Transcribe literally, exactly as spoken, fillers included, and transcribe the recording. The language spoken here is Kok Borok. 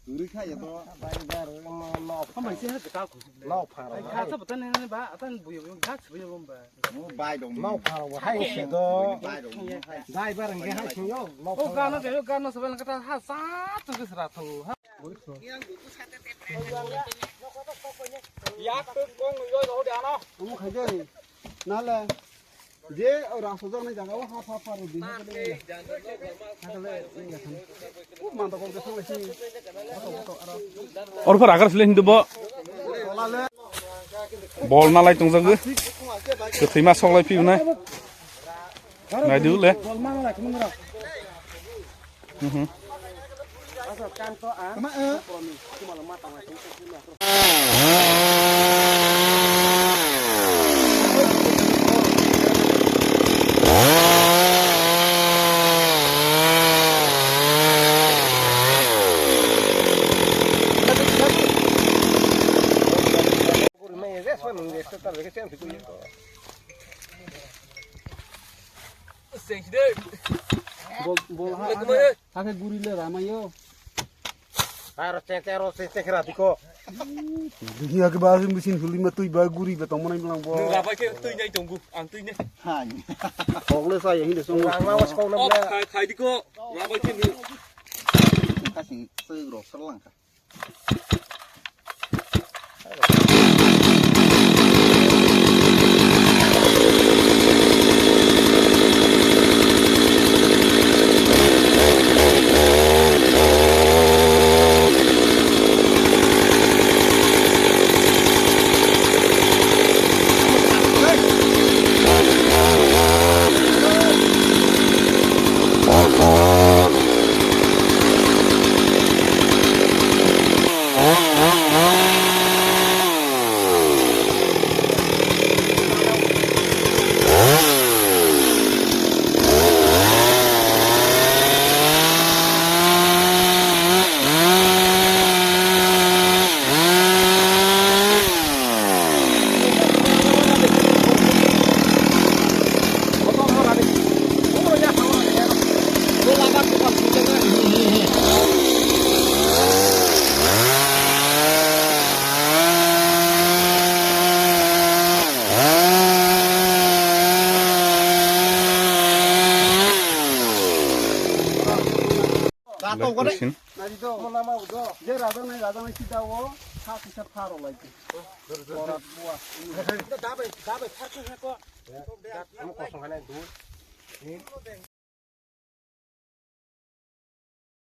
Turi kha ya to. Hambai se ha ta ku. Nao phara. Ai kha sa bata ne ne ba, atan bu yo ga bu yo lom ba. Mo bai dong. Nao phara wa hai se do. Bai dong. Dai bar nge hai se yo. Nao phara. O ga no ke yo ga no sa ba ka ta ha sa tu ke sra tu. Ha. Yak tu kong yo do de ano. Mo khai de. Nale. Je, o rang sojak nai jaga o ha pha pha rw di. Hakale, iya khan. Kub manta kok de thang lai si. Koto, koto, aro. Or phar agar sile hindu bo. Bol nalai tong jago. Kwthwi ma sok lai phi unai. Nai du le. Bol ma nalai khum ra. Mhm. Bol, bol ha, ha, ha, ha, guri le rama yo. Aro che, che, aro che, che, kira diko. Dunia ke basu mesin huli ma tui ba guri ba tong manai lang bo. Nung rabai ke tui nai tonggu, ang tui nai. Hai. Kok le sa ya hinde song. Ang lawas kok nam. Oh, khai, khai diko. Rabai ke ni. Kasing se ro sar lang ka. Rato kore. Nadi do, mo nama udo. Je raja nai, raja nai sida o, sa kisa pharo lai. Borat bua. Dabai, dabai, phar khe ko. Mo kosong hane du.